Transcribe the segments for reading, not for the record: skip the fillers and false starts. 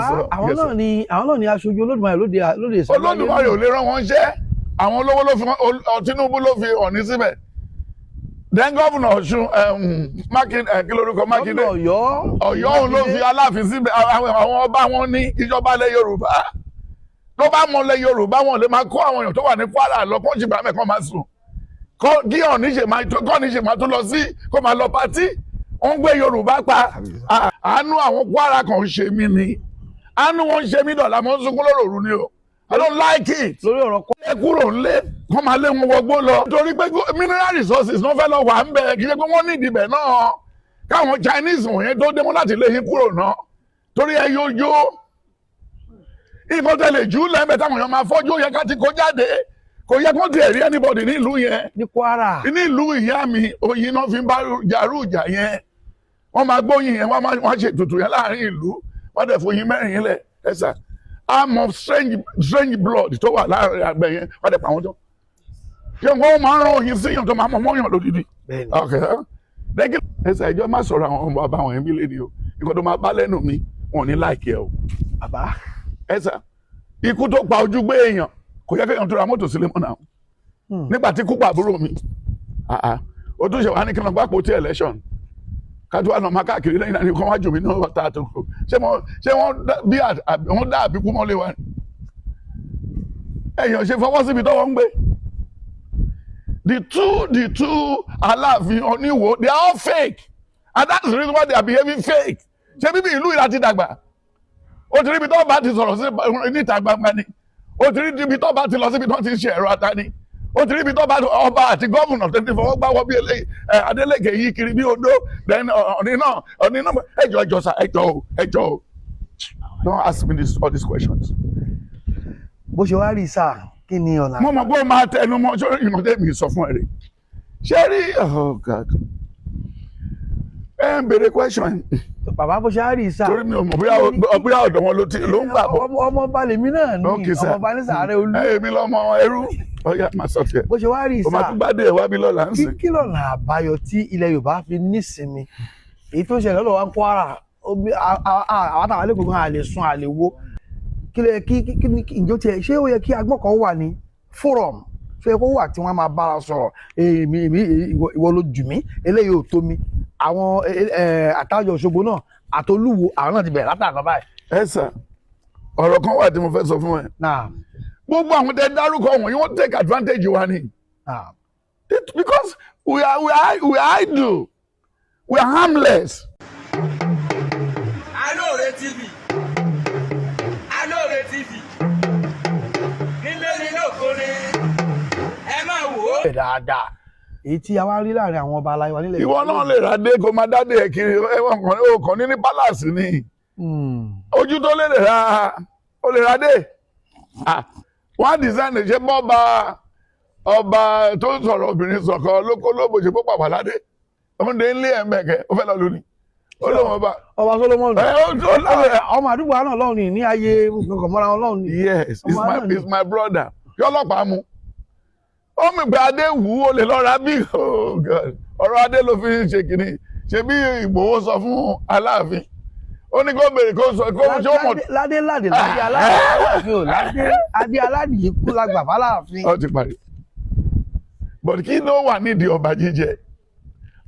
Bàbá, sọ. àwọn Yes, sir. náà ni, àwọn náà ni aṣojú Olódùmarè lóde ìsàlẹ̀. Olódùmarè ò lè rán wọn ṣẹ́. Àwọn olówó ló fi Tinubu ló fi Ọ̀ní síbẹ̀. Then governor Ọ̀ṣun, Mákindé, kí lórúkọ Mákindé? Gómìnà Ọ̀yọ́. Ọ̀yọ́, òun ló fi Aláàfin síbẹ̀. Àwọn ọba wọn ní ìjọba ilẹ̀ Yorùbá. Tó bá mọ ilẹ̀ Yorùbá, wọn lè máa kó àwọn èèyàn tó wà ní Kwara lọ kó jìbà mẹ́kàn máa sùn, kí Ọ̀ní ṣe máa tó, kọ́ni ṣe máa tó lọ sí kó máa lọ party. Wọ́n gbé Yorùbá pa. Àánú àwọn Kwara kan ń ṣe mí ni, àánú wọn ń ṣe mí dọ̀là. Mo ń sunkún lóru ni o. I don't like it. Lórí ọ̀rọ̀ kọ́. Ẹ kúrò ńlé, kọ́ máa lé wọn wọgbó lọ, torí pé mineral resources náà fẹ́ lọ wà ń bẹ̀. Kì í ṣe pé wọ́n ní ìdìbẹ̀ náà. Káwọn Chinese wọ̀nyẹn tó dé, wọn láti lé yín kúrò náà, torí ẹ yóò yó nǹkan tẹ̀lé jù lẹ́mẹ̀ táwọn èèyàn máa fọ́jú. Ó yẹ ká ti kó jáde. Kò yẹ kó tiẹ̀ rí anybody nílùú yẹn. Ní Kwara. Nílùú ìyá mi, oyin náà fi ń bá jarú ìjà yẹn. Wọ́n máa gbóyin yẹn, wọ́n máa wọ́n ṣe ètùtù yẹn láàrin ìlú, wọ́n dẹ̀ foyin mẹ́rin lẹ̀. Ẹ̀sà àmọ́ strange strange blood tó wà láàrin àgbẹ̀ yẹn, wọ́n dẹ̀ pa wọ́n tó. Ṣé wọ́n máa ń rán oyin síyàn tó máa mọ mọ́yàn lódìdí? Bẹ́ẹ̀ni. Ok, lẹ́gí ẹ̀sà ìjọ má sọ̀rọ̀ àwọn ọmọ bàbá wọn ẹ̀mí lé ní o. Nǹkan tó máa bá lẹ́nu mi, wọn ò ní like ẹ o. Bàbá. Ẹ̀sà, ikú tó pa ojú gbé èèyàn, kò yẹ kéèyàn tó ra mọ́tò sílé mọ́ náà. Nígbà tí kú pa àbúrò mi, ah, ah, ó tún ṣe wá ní kí n lọ gbàpò tí election kájú wa náà máa káàkiri lẹ́yìn náà ní kí wọ́n wá jù mí náà ta tó kù. Ṣé wọ́n bí wọ́n dá àbíkú mọ́lé wa ni? Èèyàn ṣe fọwọ́ síbi tọ́wọ́ ń gbé. The two Aláàfin, Oníwò, they are all fake, and that's the reason why they are behaving fake. Ṣé bíbí ìlú ìlà ti dàgbà? Ó ti rí ibi tó bá ti sọ̀rọ̀ sí níta gbangba ni. Ó ti rí ibi tó bá ti lọ síbi tó ti ń ṣe ẹ̀rọ ata ni. Ó ti rí ibi tó bá ọba àti gómìnà tó ti fọwọ́ gbáwọ́ bí eléyìí ẹ Adeleke yí kiri bí odó. Then Ọ̀ní náà, Ọ̀ní náà, ẹjọ́, ẹjọ́ sà, ẹjọ́ o, ẹjọ́ o. Don't ask me all these questions. Bó ṣe wá rí sáà, kí ni ọ̀nà? Mo mọ̀ pé ó máa tẹnu mọ́. Ṣé ìmọ̀ tẹ́mi sọ fún ẹ rí? Ṣé rí? Oh God, ẹ ń béèrè question. Bàbá, bó ṣe wá rí sáà. Torí mi ò mọ̀ bóyá ọ̀dọ̀ wọn ló ti ló ń gbà bọ̀. Ọmọ ọba lèmi náà ní. Okay, sir. Ọmọ ọba ní sàárẹ̀ olú. Ẹ èmi lọ́mọ ẹrú. Ọ̀yá, máa sọ tiẹ̀. Bó ṣe wá rí O máa sáà, tún gbádùn ẹ̀ wá bí lọ́la ń kí sìn. kí lọ́nà àbáyọ tí ilẹ̀ Yorùbá fi nísinmi? Èyí tó ń ṣẹlẹ̀ lọ́dọ̀ wa ń Kwara, àwọn àtàwọn alẹ́ gbogbo àlè sun àlè wo. Kí ló yẹ kí ìjọ tiẹ̀ ṣé ó yẹ kí agbọ́n kan wà ní forum, ṣé ó yẹ kó wà tí wọ́n máa bára sọ̀rọ̀? Èmi ìwọ ló jù mí, eléyìí ò tó mi. Àwọn àtàjọ Òṣogbo náà àtolúwo, àwọn náà ti bẹ̀rẹ̀ látàná báyìí. Ẹ sà, ọ̀rọ̀ kan wà tí mo fẹ́ sọ fún ẹ. Náà. Gbogbo àwọn tẹ dárúkọ wọ̀nyí, wọ́n take advantage wa ni. Náà. Because we are idle, we are harmless. Alóore TV, Alóore TV, nílé ní lóko ni ẹ máa wò ó. Bẹ̀ dáadáa, èyí tí a wá rí láàrin àwọn ọba aláyé wa nílẹ̀ Ìwọ náà lè ra dé kó máa dádé ẹ kiri. Ẹwọn kan ó kàn ní palace ni. Ojú tó lè ra, ó lè ra dé. Ah, wọ́n á design ṣe bọ́ba ọba tó ń sọ̀rọ̀ obìnrin sọ̀kan lóko lóbo ṣe bó pàpà ládé. Òun dé ńlé ẹ̀ mẹ̀kẹ́, ó fẹ́ lọ lónìí, ó lóun ọba. Ọba Solomon. Ẹ ó tó láwọn. Ọmọ àdúgbò àná lọ́hùn ní ní ayé nǹkan mọ́ra wọn lọ́hùn ní. Yes, it's Ọmọ my náà ni. It's my brother. Kí ọlọ́pàá mú ó mi pé adé wù ú, ó lè lọ́ra bí. Oh God, ọ̀rọ̀ adé ló fi ń ṣe kínní. Ṣe bí Ìgbòho sọ fún Aláàfin, ó ní kó béèrè, kó sọ kó ṣé ó mọ̀. Ládé ládé ládé aláàfin ò ládé, adé aládé yìí kú lágbà fáláàfin. Ó ti parí. But kí ló wà nídìí ọba jíjẹ?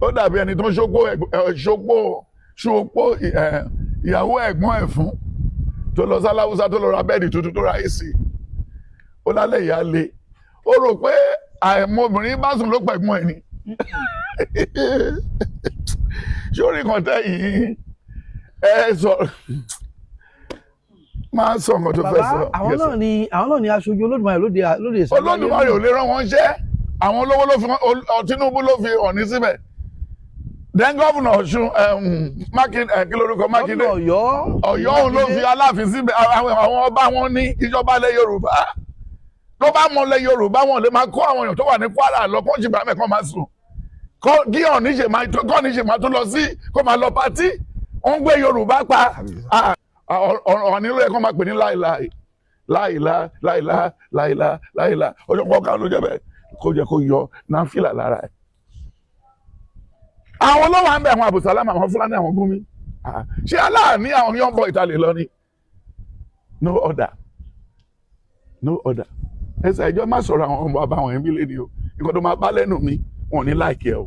Ó dàbí ẹni tó ń ṣopó ṣopó ìyàwó ẹ̀gbọ́n ẹ̀ fún tó lọ sáláwúsá, tó lọ ra bed tuntun, tó ra AC. Ó lálẹ́ ìyá le, ó rò pé àìmọbìnrin bá sùn ló pẹ̀gbọ́n ẹ̀ ni. Sórí kan tẹ́ yìí, ẹ sọ, máa sọ nǹkan tó fẹ́ Bàbá, sọ. àwọn Yes, sir. náà ni, àwọn náà ni aṣojú Olódùmarè lóde ìsàlẹ̀. Olódùmarè ò lè rán wọn ṣẹ́. Àwọn olówó ló fi Tinubu ló fi Ọ̀ní síbẹ̀. Then governor Ọ̀ṣun, Mákindé, kí lórúkọ Mákindé? Gómìnà Ọ̀yọ́. Ọ̀yọ́, òun ló fi Aláàfin síbẹ̀. Àwọn ọba wọn ní ìjọba ilẹ̀ Yorùbá. Tó bá mọ ilẹ̀ Yorùbá, wọn lè máa kó àwọn èèyàn tó wà ní Kwara lọ kó jìbà mẹ́kàn máa sùn, kí Ọ̀ní ṣe máa tó, kọ́ni ṣe máa tó lọ sí kó máa lọ party. Wọ́n gbé Yorùbá pa. Ah, Ọ̀ní ló yẹ kó máa pè ní láìláì láìlá láìlá láìlá láìlá. Ọjọ́ kọ́ka ló jẹ́ bẹ́ẹ̀, kó jẹ́ kó yọ náfìlà lára ẹ̀. Àwọn olówó à ń bẹ, àwọn Abùsálàmù, àwọn Fúlàní, àwọn Gúnmi. Ah, ṣé aláàní àwọn young boy ìtàlẹ̀ lọ ni? No other, no other. Ẹsẹ̀ ẹjọ́ má sọ̀rọ̀ àwọn ọmọ bàbá wọn ẹ̀mí lé ní o. Nǹkan tó máa bá lẹ́nu mi, wọn ò ní like ẹ o.